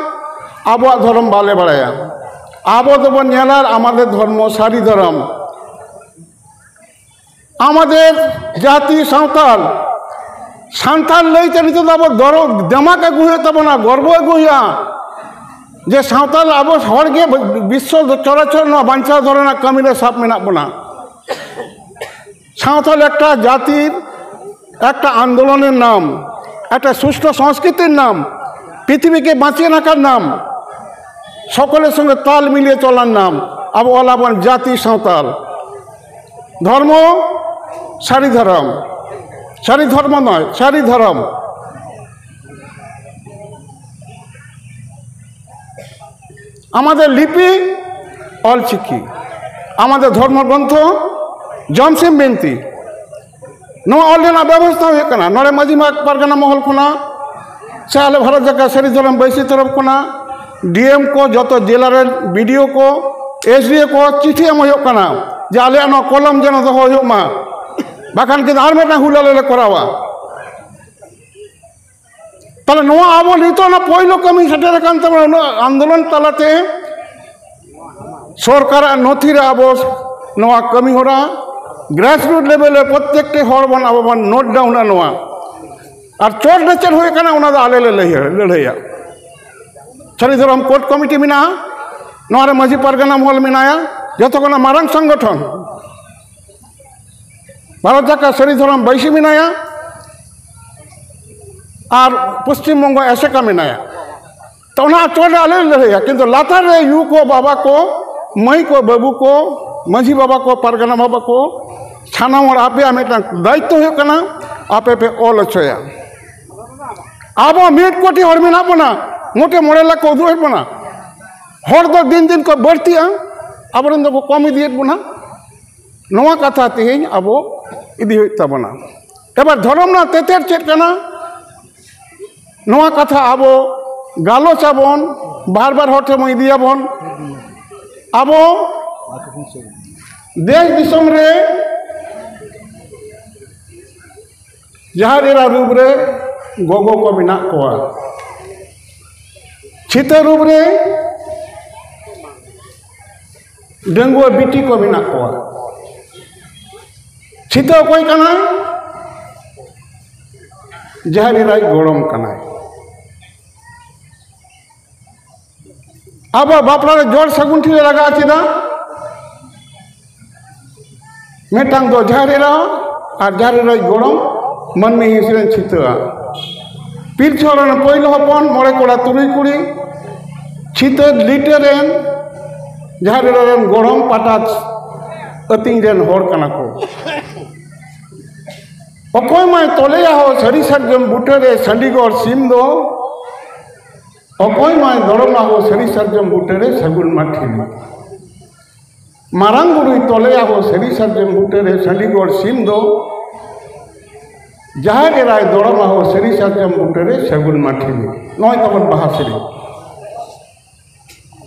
ᱟᱵᱚᱣᱟᱜ ᱫᱷᱚᱨᱚᱢ ᱵᱟᱞᱮ ᱵᱟᱲᱟᱭᱟ᱾ ᱟᱵᱚ ᱫᱚᱵᱚᱱ ᱧᱮᱞᱟ ᱟᱢᱟᱫᱮᱨ ᱫᱷᱚᱨᱢᱚ ᱥᱟᱹᱨᱤ ᱫᱷᱚᱨᱚᱢ᱾ ᱟᱢᱟᱫᱮᱨ ᱡᱟᱹᱛᱤ ᱥᱟᱶᱛᱟᱞ, ᱥᱟᱱᱛᱟᱲ ᱞᱟᱹᱭᱛᱮ ᱱᱤᱛᱚᱜ ᱫᱚ ᱟᱵᱚ ᱫᱚᱨᱚ-, ᱫᱮᱢᱟᱠ ᱟᱹᱜᱩ ᱦᱩᱭᱩᱜ ᱛᱟᱵᱚᱱᱟ, ᱜᱚᱨᱵᱚ ᱟᱹᱜᱩ ᱦᱩᱭᱩᱜᱼᱟ ᱡᱮ ᱥᱟᱶᱛᱟᱞ ᱟᱵᱚ ᱦᱚᱲ ᱜᱮ ᱵᱤᱥᱥᱚ ᱪᱚᱨᱟᱪᱚᱨ ᱱᱚᱣᱟ ᱵᱟᱧᱪᱟᱣ ᱫᱚᱦᱚ ᱨᱮᱱᱟᱜ ᱠᱟᱹᱢᱤ ᱨᱮ ᱥᱟᱵ ᱢᱮᱱᱟᱜ ᱵᱚᱱᱟ᱾ সাঁওতাল একটা জাতির, একটা আন্দোলনের নাম, একটা সুষ্ঠু সংস্কৃতির নাম, পৃথিবীকে বাঁচিয়ে রাখার নাম। সকলের সঙ্গে তাল মিলিয়ে চলার নাম। আবো অলাবন জাতি সাঁওতাল। ধর্ম সারি ধরম, সারি ধর্ম নয়, সারি ধরম। আমাদের লিপি ᱚᱞ ᱪᱤᱠᱤ, ᱟᱢᱟᱫᱮ ᱫᱷᱚᱨᱢᱚ ᱜᱨᱚᱱᱛᱷᱚ ᱡᱚᱢᱥᱤᱢ ᱵᱤᱱᱛᱤ, ᱱᱚᱣᱟ ᱚᱞ ᱨᱮᱱᱟᱜ ᱵᱮᱵᱚᱥᱛᱷᱟ ᱦᱩᱭᱩᱜ ᱠᱟᱱᱟ᱾ ᱱᱚᱰᱮ ᱢᱟᱹᱡᱷᱤ ᱢᱟ-, ᱯᱟᱨᱜᱟᱱᱟ ᱢᱚᱦᱚᱞ ᱠᱷᱚᱱᱟᱜ ᱥᱮ ᱟᱞᱮ ᱵᱷᱟᱨᱚᱛ ᱡᱟᱠᱟᱛ ᱥᱟᱹᱨᱤ ᱫᱷᱚᱨᱚᱢ ᱵᱟᱹᱭᱥᱤ ᱛᱚᱨᱚᱯ ᱠᱷᱚᱱᱟᱜ, ᱰᱤ ᱮᱢ ᱠᱚ, ᱡᱚᱛᱚ ᱡᱮᱞᱟ ᱨᱮᱱ ᱵᱤ ᱰᱤ ᱳ ᱠᱚ, ᱮᱥ ᱰᱤ ᱳ ᱠᱚ ᱪᱤᱴᱷᱤ ᱮᱢ ᱦᱩᱭᱩᱜ ᱠᱟᱱᱟ ᱡᱮ ᱟᱞᱮᱭᱟᱜ ᱱᱚᱣᱟ ᱠᱚᱞᱚᱢ ᱡᱮᱱᱚ ᱫᱚᱦᱚ ᱦᱩᱭᱩᱜ ᱢᱟ, ᱵᱟᱠᱷᱟᱱ ᱠᱤᱱᱛᱩ ᱟᱨ ᱢᱤᱫᱴᱟᱝ ᱦᱩᱞ ᱟᱞᱮ ᱞᱮ ᱠᱚᱨᱟᱣᱟ᱾ ᱛᱟᱦᱞᱮ ᱱᱚᱣᱟ ᱟᱵᱚ ᱱᱤᱛᱚᱜ ᱚᱱᱟ ᱯᱳᱭᱞᱳ ᱠᱟᱹᱢᱤ ᱥᱮᱴᱮᱨ ᱟᱠᱟᱱ ᱛᱟᱵᱚᱱᱟ, ᱩᱱᱟᱹᱜ ᱟᱱᱫᱳᱞᱚᱱ ᱛᱟᱞᱟᱛᱮ ᱥᱚᱨᱠᱟᱨᱟᱜ ᱱᱚᱛᱷᱤ ᱨᱮ ᱟᱵᱚ ᱱᱚᱣᱟ ᱠᱟᱹᱢᱤ ᱦᱚᱨᱟ grassroot level ᱨᱮ ᱯᱨᱚᱛᱛᱮᱠᱴᱤ ᱦᱚᱲ ᱵᱚᱱ ᱟᱵᱚ ᱵᱚᱱ note downᱟ ᱱᱚᱣᱟ᱾ ᱟᱨ ᱪᱚᱴ ᱨᱮ ᱪᱮᱫ ᱦᱩᱭ ᱠᱟᱱᱟ ᱚᱱᱟ ᱫᱚ ᱟᱞᱮ ᱞᱮ ᱞᱟᱹᱭ-, ᱞᱟᱹᱲᱦᱟᱹᱭᱟ᱾ ᱥᱟᱹᱨᱤ ᱫᱷᱚᱨᱚᱢ ᱠᱳᱰ ᱠᱚᱢᱤᱴᱤ ᱢᱮᱱᱟᱜᱼᱟ, ᱱᱚᱣᱟ ᱨᱮ ᱢᱟᱹᱡᱷᱤ ᱯᱟᱨᱜᱟᱱᱟ ᱢᱚᱦᱚᱞ ᱢᱮᱱᱟᱭᱟ, ᱡᱚᱛᱚ ᱠᱷᱚᱱᱟᱜ ᱢᱟᱨᱟᱝ ᱥᱚᱝᱜᱚᱴᱷᱚᱱ ᱵᱷᱟᱨᱚᱛ ᱡᱟᱠᱟᱛ ᱥᱟᱹᱨᱤ ᱫᱷᱚᱨᱚᱢ ᱵᱟᱹᱭᱥᱤ ᱢᱮᱱᱟᱭᱟ, ᱟᱨ ᱯᱚᱥᱪᱤᱢ ᱵᱚᱝᱜᱚ ᱮᱥᱮᱠᱟ ᱢᱮᱱᱟᱭᱟ᱾ ᱛᱚ, ᱚᱱᱟ ᱪᱚᱴ ᱨᱮ ᱟᱞᱮ ᱞᱮ ᱞᱟᱹᱲᱦᱟᱹᱭᱟ, ᱠᱤᱱᱛᱩ ᱞᱟᱛᱟᱨ ᱨᱮ ᱭᱩ ᱠᱚ, ᱵᱟᱵᱟ ᱠᱚ, ᱢᱟᱹᱭ ᱠᱚ, ᱵᱟᱹᱵᱩ ᱠᱚ, ᱢᱟᱹᱡᱷᱤ ᱵᱟᱵᱟ ᱠᱚ, ᱯᱟᱨᱜᱟᱱᱟ ᱵᱟᱵᱟ ᱠᱚ, ᱥᱟᱱᱟᱢ ᱦᱚᱲ ᱟᱯᱮᱭᱟᱜ ᱢᱤᱫᱴᱟᱝ ᱫᱟᱭᱤᱛᱛᱚ ᱦᱩᱭᱩᱜ ᱠᱟᱱᱟ, ᱟᱯᱮ ᱯᱮ ᱚᱞ ᱦᱚᱪᱚᱭᱟ᱾ ᱟᱵᱚ ᱢᱤᱫ ᱠᱳᱴᱤ ᱦᱚᱲ ᱢᱮᱱᱟᱜ ᱵᱚᱱᱟ, ᱢᱚᱴᱮ ᱢᱚᱬᱮ ᱞᱟᱠᱷ ᱠᱚ ᱩᱫᱩᱜ ᱮᱫ ᱵᱚᱱᱟ, ᱦᱚᱲ ᱫᱚ ᱫᱤᱱ ᱫᱤᱱ ᱠᱚ ᱵᱟᱹᱲᱛᱤᱜᱼᱟ, ᱟᱵᱚᱨᱮᱱ ᱫᱚᱠᱚ ᱠᱚᱢ ᱤᱫᱤᱭᱮᱫ ᱵᱚᱱᱟ᱾ ᱱᱚᱣᱟ ᱠᱟᱛᱷᱟ ᱛᱮᱦᱮᱧ ᱟᱵᱚ ᱤᱫᱤ ᱦᱩᱭᱩᱜ ᱛᱟᱵᱚᱱᱟ᱾ ᱮᱵᱟᱨ ᱫᱷᱚᱨᱚᱢ ᱨᱮᱱᱟᱜ ᱛᱮᱛᱮᱫ ᱪᱮᱫ ᱠᱟᱱᱟ? ᱱᱚᱣᱟ ᱠᱟᱛᱷᱟ ᱟᱵᱚ ᱜᱟᱞᱚᱪ ᱟᱵᱚᱱ, ᱵᱟᱨ ᱵᱟᱨ ᱦᱚᱲ ᱴᱷᱮᱱ ᱵᱚᱱ ᱤᱫᱤᱭᱟᱵᱚᱱ᱾ ᱟᱵᱚ ᱫᱮᱥ ᱫᱤᱥᱚᱢ ᱨᱮ ᱡᱟᱦᱮᱨ ᱮᱨᱟ ᱨᱩᱯ ᱨᱮ ᱜᱚᱜᱚ ᱠᱚ ᱢᱮᱱᱟᱜ ᱠᱚᱣᱟ, ᱪᱷᱤᱛᱟᱹ ᱨᱩᱯ ᱨᱮ ᱰᱟᱺᱜᱩᱣᱟᱹ ᱵᱤᱴᱤ ᱠᱚ ᱢᱮᱱᱟᱜ ᱠᱚᱣᱟ᱾ ᱪᱷᱤᱛᱟᱹ ᱚᱠᱚᱭ ᱠᱟᱱᱟᱭ? ᱡᱟᱦᱮᱨ ᱮᱨᱟᱭ ᱜᱚᱲᱚᱢ ᱠᱟᱱᱟᱭ᱾ ᱟᱵᱚᱣᱟᱜ ᱵᱟᱯᱞᱟ ᱨᱮ ᱡᱚᱲ ᱥᱟᱹᱜᱩᱱ ᱴᱷᱤᱠ ᱞᱟᱜᱟᱜᱼᱟ ᱪᱮᱫᱟᱜ? ᱢᱤᱫᱴᱟᱝ ᱫᱚ ᱡᱟᱦᱮᱨ ᱮᱨᱟ ᱟᱨ ᱡᱟᱦᱮᱨ ᱮᱨᱟᱭ ᱜᱚᱲᱚᱢ ᱢᱟᱹᱱᱢᱤ ᱦᱤᱸᱥ ᱨᱮᱱ ᱪᱷᱤᱛᱟᱹᱜᱼᱟ᱾ ᱯᱤᱞᱪᱩ ᱦᱟᱲᱟᱢ ᱨᱮᱱ ᱯᱳᱭᱞᱳ ᱦᱚᱯᱚᱱ, ᱢᱚᱬᱮ ᱠᱚᱲᱟ ᱛᱩᱨᱩᱭ ᱠᱩᱲᱤ, ᱪᱷᱤᱛᱟᱹ ᱞᱤᱴᱟᱹ ᱨᱮᱱ, ᱡᱟᱦᱮᱨ ᱮᱨᱟ ᱨᱮᱱ ᱜᱚᱲᱚᱢ ᱯᱟᱴᱟ ᱟᱹᱛᱤᱧ ᱨᱮᱱ ᱦᱚᱲ ᱠᱟᱱᱟ ᱠᱚ᱾ ᱚᱠᱚᱭ ᱢᱟᱭ ᱛᱚᱞᱮᱭᱟ ᱦᱳ ᱥᱟᱹᱨᱤ ᱥᱟᱨᱡᱚᱢ ᱵᱩᱴᱟᱹ ᱨᱮ ᱥᱟᱺᱰᱤᱜᱚᱲ ᱥᱤᱢ ᱫᱚ, ᱚᱠᱚᱭ ᱢᱟᱭ ᱫᱚᱲᱚᱢᱟ ᱦᱳ ᱥᱟᱹᱨᱤ ᱥᱟᱨᱡᱚᱢ ᱵᱩᱴᱟᱹ ᱨᱮ ᱥᱟᱹᱜᱩᱱ ᱢᱟᱹᱴᱷᱤ ᱫᱚ᱾ ᱢᱟᱨᱟᱝ ᱵᱩᱨᱩᱭ ᱛᱚᱞᱮᱭᱟ ᱦᱳ ᱥᱟᱹᱨᱤ ᱥᱟᱨᱡᱚᱢ ᱵᱩᱴᱟᱹ ᱨᱮ ᱥᱟᱺᱰᱤᱜᱚᱲ ᱥᱤᱢ ᱫᱚ, ᱡᱟᱦᱮᱨ ᱮᱨᱟᱭ ᱫᱚᱲᱚᱢᱟ ᱦᱳ ᱥᱟᱹᱨᱤ ᱥᱟᱨᱡᱚᱢ ᱵᱩᱴᱟᱹ ᱨᱮ ᱥᱟᱹᱜᱩᱱ ᱢᱟᱹᱴᱷᱤ ᱫᱚ᱾ ᱱᱚᱜᱼᱚᱭ ᱛᱟᱵᱚᱱ ᱵᱟᱦᱟ ᱥᱮᱨᱮᱧ᱾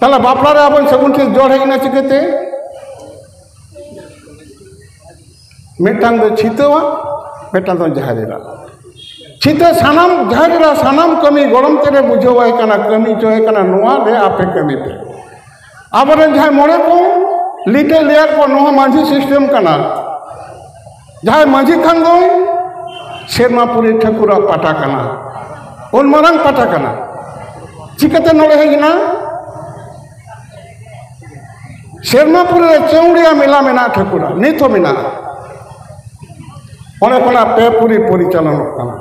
ᱛᱟᱦᱞᱮ ᱵᱟᱯᱞᱟ ᱨᱮ ᱟᱵᱚ ᱥᱟᱹᱜᱩᱱ ᱴᱷᱤᱠ ᱡᱚᱲ ᱦᱮᱡ ᱮᱱᱟ ᱪᱤᱠᱟᱹᱛᱮ? ᱢᱤᱫᱴᱟᱝ ᱫᱚ ᱪᱷᱤᱛᱟᱹᱣᱟ, ᱢᱤᱫᱴᱟᱝ ᱫᱚ ᱡᱟᱦᱮᱨ ᱮᱨᱟ᱾ ᱪᱷᱤᱛᱟᱹ ᱥᱟᱱᱟᱢ ᱡᱟᱦᱮᱨ ᱮᱨᱟ ᱥᱟᱱᱟᱢ ᱠᱟᱹᱢᱤ ᱜᱚᱲᱚᱢ ᱛᱮᱞᱮ ᱵᱩᱡᱷᱟᱹᱣᱟᱭ ᱠᱟᱱᱟ, ᱠᱟᱹᱢᱤ ᱦᱚᱪᱚᱭ ᱠᱟᱱᱟ, ᱱᱚᱣᱟ ᱨᱮ ᱟᱯᱮ ᱠᱟᱹᱢᱤ ᱯᱮ᱾ ᱟᱵᱚᱨᱮᱱ ᱡᱟᱦᱟᱸᱭ ᱢᱚᱬᱮ ᱠᱚ ᱞᱤᱴᱟᱹ ᱞᱮᱭᱟᱨ ᱠᱚ, ᱱᱚᱣᱟ ᱢᱟᱹᱡᱷᱤ ᱥᱤᱥᱴᱮᱢ ᱠᱟᱱᱟ᱾ ᱡᱟᱦᱟᱸᱭ ᱢᱟᱹᱡᱷᱤ ᱠᱷᱟᱱ ᱫᱚᱭ ᱥᱮᱨᱢᱟᱯᱩᱨᱤ ᱴᱷᱟᱹᱠᱩᱨᱟᱜ ᱯᱟᱴᱟ ᱠᱟᱱᱟ, ᱩᱱ ᱢᱟᱨᱟᱝ ᱯᱟᱴᱟ ᱠᱟᱱᱟ᱾ ᱪᱤᱠᱟᱹᱛᱮ ᱱᱚᱰᱮ ᱦᱮᱡ ᱮᱱᱟ? ᱥᱮᱨᱢᱟᱯᱩᱨᱤ ᱨᱮ ᱪᱟᱹᱣᱲᱤᱭᱟ ᱢᱮᱞᱟ ᱢᱮᱱᱟᱜᱼᱟ ᱴᱷᱟᱹᱠᱩᱨᱟᱜ, ᱱᱤᱛ ᱦᱚᱸ ᱢᱮᱱᱟᱜᱼᱟ᱾ ᱚᱸᱰᱮ ᱠᱷᱚᱱᱟᱜ ᱯᱮ ᱯᱩᱨᱤ ᱯᱚᱨᱤᱪᱟᱞᱚᱱᱚᱜ ᱠᱟᱱᱟ᱾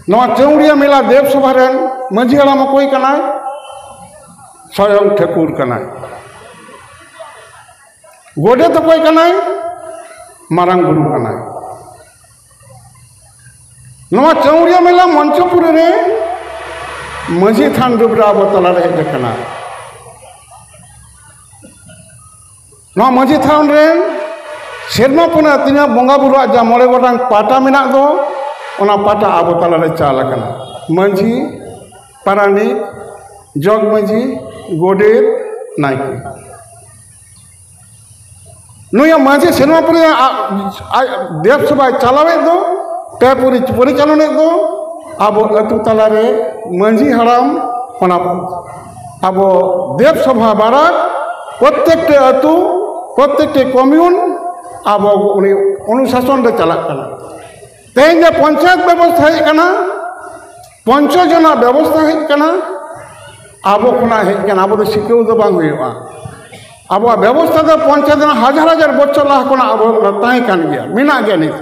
ᱱᱚᱣᱟ ᱪᱟᱹᱣᱲᱤᱭᱟ ᱢᱮᱞᱟ ᱫᱮᱵᱽ ᱥᱚᱵᱷᱟ ᱨᱮᱱ ᱢᱟᱹᱡᱷᱤ ᱦᱟᱲᱟᱢ ᱚᱠᱚᱭ ᱠᱟᱱᱟᱭ? ᱥᱚᱭᱚᱝ ᱴᱷᱟᱹᱠᱩᱨ ᱠᱟᱱᱟᱭ᱾ ᱜᱚᱰᱮᱛ ᱚᱠᱚᱭ ᱠᱟᱱᱟᱭ? ᱢᱟᱨᱟᱝ ᱵᱩᱨᱩ ᱠᱟᱱᱟᱭ᱾ ᱱᱚᱣᱟ ᱪᱟᱹᱣᱲᱤᱭᱟᱹ ᱢᱮᱞᱟ ᱢᱚᱧᱪᱚᱯᱩᱨᱤ ᱨᱮ ᱢᱟᱹᱡᱷᱤ ᱛᱷᱟᱱ ᱨᱩᱯ ᱨᱮ ᱟᱵᱚ ᱛᱟᱞᱟᱨᱮ ᱦᱮᱡ ᱟᱠᱟᱱᱟ᱾ ᱱᱚᱣᱟ ᱢᱟᱹᱡᱷᱤ ᱛᱷᱟᱱ ᱨᱮ ᱥᱮᱨᱢᱟ ᱯᱩᱱᱟᱹ ᱛᱤᱱᱟᱹᱜ ᱵᱚᱸᱜᱟ ᱵᱩᱨᱩᱣᱟᱜ ᱡᱟ ᱢᱚᱬᱮ ᱜᱚᱴᱟᱝ ᱯᱟᱴᱟ ᱢᱮᱱᱟᱜ ᱫᱚ, ᱚᱱᱟ ᱯᱟᱴᱟ ᱟᱵᱚ ᱛᱟᱞᱟᱨᱮ ᱪᱟᱞ ᱟᱠᱟᱱᱟ᱾ ᱢᱟᱹᱡᱷᱤ, ᱯᱟᱨᱟᱱᱤᱠ, ᱡᱚᱜᱽ ᱢᱟᱹᱡᱷᱤ, ᱜᱚᱰᱮᱛ, ᱱᱟᱭᱠᱮ᱾ ᱱᱩᱭᱟᱜ ᱢᱟᱹᱡᱷᱤ ᱥᱮᱨᱢᱟ ᱯᱩᱨᱤ ᱟᱡ, ᱟᱡ ᱫᱮᱵᱽ ᱥᱮᱵᱟᱭ ᱪᱟᱞᱟᱣᱮᱫ ᱫᱚ, ᱯᱮ ᱯᱩᱨᱤ ᱯᱚᱨᱤᱪᱟᱞᱚᱱᱮᱫ ᱫᱚ, ᱟᱵᱚ ᱟᱹᱛᱩ ᱛᱟᱞᱟᱨᱮ ᱢᱟᱹᱡᱷᱤ ᱦᱟᱲᱟᱢ, ᱚᱱᱟ ᱟᱵᱚ ᱫᱮᱵᱽ ᱥᱚᱵᱷᱟ ᱵᱟᱨᱟᱠ ᱯᱨᱚᱛᱛᱮᱠᱴᱤ ᱟᱹᱛᱩ, ᱯᱨᱚᱛᱛᱮᱠᱴᱤ ᱠᱚᱢᱤᱭᱩᱱ ᱟᱵᱚ ᱩᱱᱤ ᱚᱱᱩᱥᱟᱥᱚᱱ ᱨᱮ ᱪᱟᱞᱟᱜ ᱠᱟᱱᱟ᱾ ᱛᱮᱦᱮᱧ ᱡᱮ ᱯᱚᱧᱪᱟᱭᱮᱛ ᱵᱮᱵᱚᱥᱛᱷᱟ ᱦᱮᱡ ᱠᱟᱱᱟ, ᱯᱚᱧᱪᱚ ᱡᱚᱱᱟ ᱵᱮᱵᱚᱥᱛᱷᱟ ᱦᱮᱡ ᱠᱟᱱᱟ, ᱟᱵᱚ ᱠᱷᱚᱱᱟᱜ ᱦᱮᱡ ᱠᱟᱱᱟ, ᱟᱵᱚ ᱫᱚ ᱥᱤᱠᱟᱹᱣ ᱫᱚ ᱵᱟᱝ ᱦᱩᱭᱩᱜᱼᱟ᱾ ᱟᱵᱚᱣᱟᱜ ᱵᱮᱵᱚᱥᱛᱷᱟ ᱫᱚ ᱯᱚᱧᱪᱟᱭᱮᱛ ᱨᱮᱱᱟᱜ ᱦᱟᱡᱟᱨ ᱦᱟᱡᱟᱨ ᱵᱚᱪᱷᱚᱨ ᱞᱟᱦᱟ ᱠᱷᱚᱱᱟᱜ ᱟᱵᱚ ᱚᱱᱟ ᱛᱟᱦᱮᱸ ᱠᱟᱱ ᱜᱮᱭᱟ, ᱢᱮᱱᱟᱜ ᱜᱮᱭᱟ ᱱᱤᱛ᱾